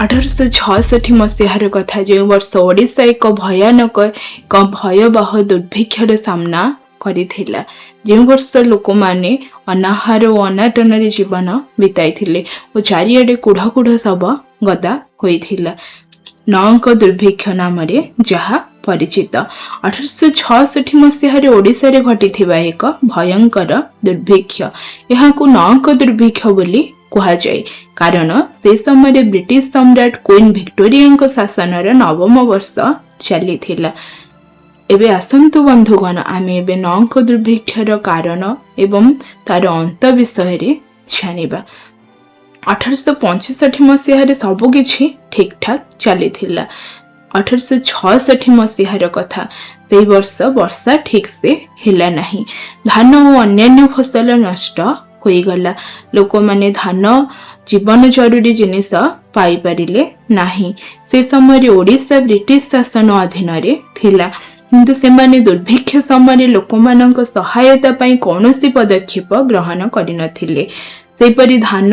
1866 ମସିହାର କଥା, ଯେଉଁ ବର୍ଷ ଓଡ଼ିଶା ଏକ ଭୟାନକ, ଏକ ଭୟାବହ ଦୁର୍ଭିକ୍ଷର ସାମ୍ନା କରିଥିଲା, ଯେଉଁ ବର୍ଷ ଲୋକମାନେ ଅନାହାର ଓ ଅନାଟନରେ ଜୀବନ ବିତାଇଥିଲେ ଓ ଚାରିଆଡ଼େ କୁଢ଼ କୁଢ଼ ଶବ ଗଦା ହୋଇଥିଲା, ନଅଙ୍କ ଦୁର୍ଭିକ୍ଷ ନାମରେ ଯାହା ପରିଚିତ। 1866 ମସିହାରେ ଓଡ଼ିଶାରେ ଘଟିଥିବା ଏକ ଭୟଙ୍କର ଦୁର୍ଭିକ୍ଷ। ଏହାକୁ ନଅଙ୍କ ଦୁର୍ଭିକ୍ଷ ବୋଲି କୁହାଯାଏ, କାରଣ ସେ ସମୟରେ ବ୍ରିଟିଶ ସମ୍ରାଟ କୁଇନ୍ ଭିକ୍ଟୋରିଆଙ୍କ ଶାସନର ନବମ ବର୍ଷ ଚାଲିଥିଲା। ଏବେ ଆସନ୍ତୁ ବନ୍ଧୁଗଣ, ଆମେ ଏବେ ନଅଙ୍କ ଦୁର୍ଭିକ୍ଷର କାରଣ ଏବଂ ତାର ଅନ୍ତ ବିଷୟରେ ଜାଣିବା। 1865 ମସିହାରେ ସବୁକିଛି ଠିକଠାକ୍ ଚାଲିଥିଲା। 1866 ମସିହାର କଥା। ସେଇ ବର୍ଷ ବର୍ଷା ଠିକସେ ହେଲା ନାହିଁ। ଧାନ ଓ ଅନ୍ୟାନ୍ୟ ଫସଲ ନଷ୍ଟ ହୋଇଗଲା। ଲୋକମାନେ ଧାନ, ଜୀବନ ଜରୁରୀ ଜିନିଷ ପାଇପାରିଲେ ନାହିଁ। ସେ ସମୟରେ ଓଡ଼ିଶା ବ୍ରିଟିଶ ଶାସନ ଅଧୀନରେ ଥିଲା, କିନ୍ତୁ ସେମାନେ ଦୁର୍ଭିକ୍ଷ ସମୟରେ ଲୋକମାନଙ୍କ ସହାୟତା ପାଇଁ କୌଣସି ପଦକ୍ଷେପ ଗ୍ରହଣ କରିନଥିଲେ। ସେହିପରି ଧାନ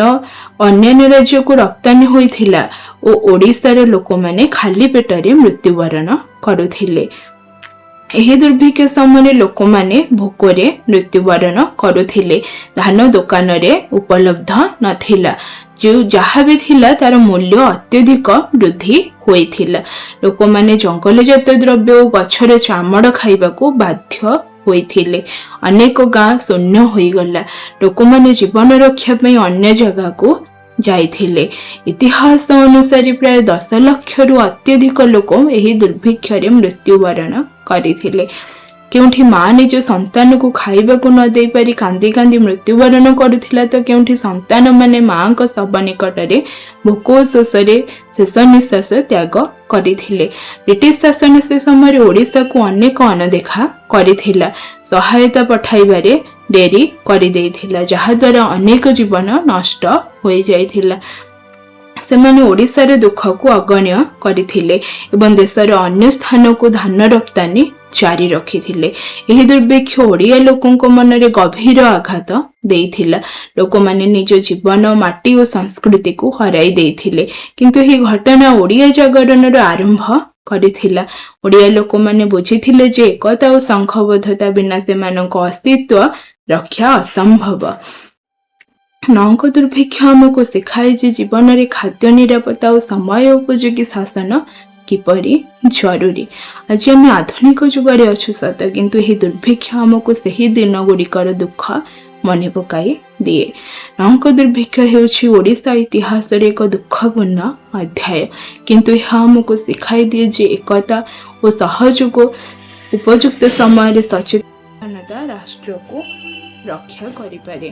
ଅନ୍ୟାନ୍ୟ ରାଜ୍ୟକୁ ରପ୍ତାନୀ ହୋଇଥିଲା ଓ ଓଡ଼ିଶାର ଲୋକମାନେ ଖାଲି ପେଟରେ ମୃତ୍ୟୁବରଣ କରୁଥିଲେ। ଏହି ଦୁର୍ଭିକ୍ଷ ସମୟରେ ଲୋକମାନେ ଭୋକରେ ମୃତ୍ୟୁବରଣ କରୁଥିଲେ। ଧାନ ଦୋକାନରେ ଉପଲବ୍ଧ ନଥିଲା। ଯେଉଁ ଯାହା ବି ଥିଲା, ତାର ମୂଲ୍ୟ ଅତ୍ୟଧିକ ବୃଦ୍ଧି ହୋଇଥିଲା। ଲୋକମାନେ ଜଙ୍ଗଲଜାତ ଦ୍ରବ୍ୟ ଓ ଗଛର ଚାମଡ଼ ଖାଇବାକୁ ବାଧ୍ୟ ହୋଇଥିଲେ। ଅନେକ ଗାଁ ଶୂନ୍ୟ ହୋଇଗଲା। ଲୋକମାନେ ଜୀବନ ରକ୍ଷା ପାଇଁ ଅନ୍ୟ ଜାଗାକୁ ଯାଇଥିଲେ। ଇତିହାସ ଅନୁସାରେ ପ୍ରାୟ 10 ଲକ୍ଷରୁ ଅତ୍ୟଧିକ ଲୋକ ଏହି ଦୁର୍ଭିକ୍ଷରେ ମୃତ୍ୟୁବରଣ କରିଥିଲେ। କେଉଁଠି ମା ନିଜ ସନ୍ତାନକୁ ଖାଇବାକୁ ନ ଦେଇପାରି କାନ୍ଦି କାନ୍ଦି ମୃତ୍ୟୁବରଣ କରୁଥିଲା ତ କେଉଁଠି ସନ୍ତାନମାନେ ମାଙ୍କ ଶବ ନିକଟରେ ଭୋକ ଓ ଶୋଷରେ ଶେଷ ନିଶ୍ୱାସ ତ୍ୟାଗ କରିଥିଲେ। ବ୍ରିଟିଶ ଶାସନ ସେ ସମୟରେ ଓଡ଼ିଶାକୁ ଅନେକ ଅଣଦେଖା କରିଥିଲା। ସହାୟତା ପଠାଇବାରେ ଡେରି କରିଦେଇଥିଲା, ଯାହାଦ୍ୱାରା ଅନେକ ଜୀବନ ନଷ୍ଟ ହୋଇଯାଇଥିଲା। ସେମାନେ ଓଡ଼ିଶାର ଦୁଃଖକୁ ଅଗଣ୍ୟ କରିଥିଲେ ଏବଂ ଦେଶର ଅନ୍ୟ ସ୍ଥାନକୁ ଧାନ ରପ୍ତାନୀ ଜାରି ରଖିଥିଲେ। ଏହି ଦୁର୍ଭିକ୍ଷ ଓଡ଼ିଆ ଲୋକଙ୍କ ମନରେ ଗଭୀର ଆଘାତ ଦେଇଥିଲା। ଲୋକମାନେ ନିଜ ଜୀବନ, ମାଟି ଓ ସଂସ୍କୃତିକୁ ହରାଇ ଦେଇଥିଲେ। କିନ୍ତୁ ଏହି ଘଟଣା ଓଡ଼ିଆ ଜାଗରଣର ଆରମ୍ଭ କରିଥିଲା। ଓଡ଼ିଆ ଲୋକମାନେ ବୁଝିଥିଲେ ଯେ ଏକତା ଓ ସଂଘବଦ୍ଧତା ବିନା ସେମାନଙ୍କ ଅସ୍ତିତ୍ୱ ରକ୍ଷା ଅସମ୍ଭବ। ନଅଙ୍କ ଦୁର୍ଭିକ୍ଷ ଆମକୁ ଶିଖାଏ ଯେ ଜୀବନରେ ଖାଦ୍ୟ ନିରାପତ୍ତା ଓ ସମୟ ଉପଯୋଗୀ ଶାସନ କିପରି ଜରୁରୀ। ଆଜି ଆମେ ଆଧୁନିକ ଯୁଗରେ ଅଛୁ ସତ, କିନ୍ତୁ ଏହି ଦୁର୍ଭିକ୍ଷ ଆମକୁ ସେହି ଦିନ ଗୁଡ଼ିକର ଦୁଃଖ ମନେ ପକାଇ ଦିଏ। ନଅଙ୍କ ଦୁର୍ଭିକ୍ଷ ହେଉଛି ଓଡ଼ିଶା ଇତିହାସରେ ଏକ ଦୁଃଖପୂର୍ଣ୍ଣ ଅଧ୍ୟାୟ, କିନ୍ତୁ ଏହା ଆମକୁ ଶିଖାଇ ଦିଏ ଯେ ଏକତା ଓ ସହଯୋଗ, ଉପଯୁକ୍ତ ସମୟରେ ସଚେତନତା ରାଷ୍ଟ୍ରକୁ ରକ୍ଷା କରିପାରେ।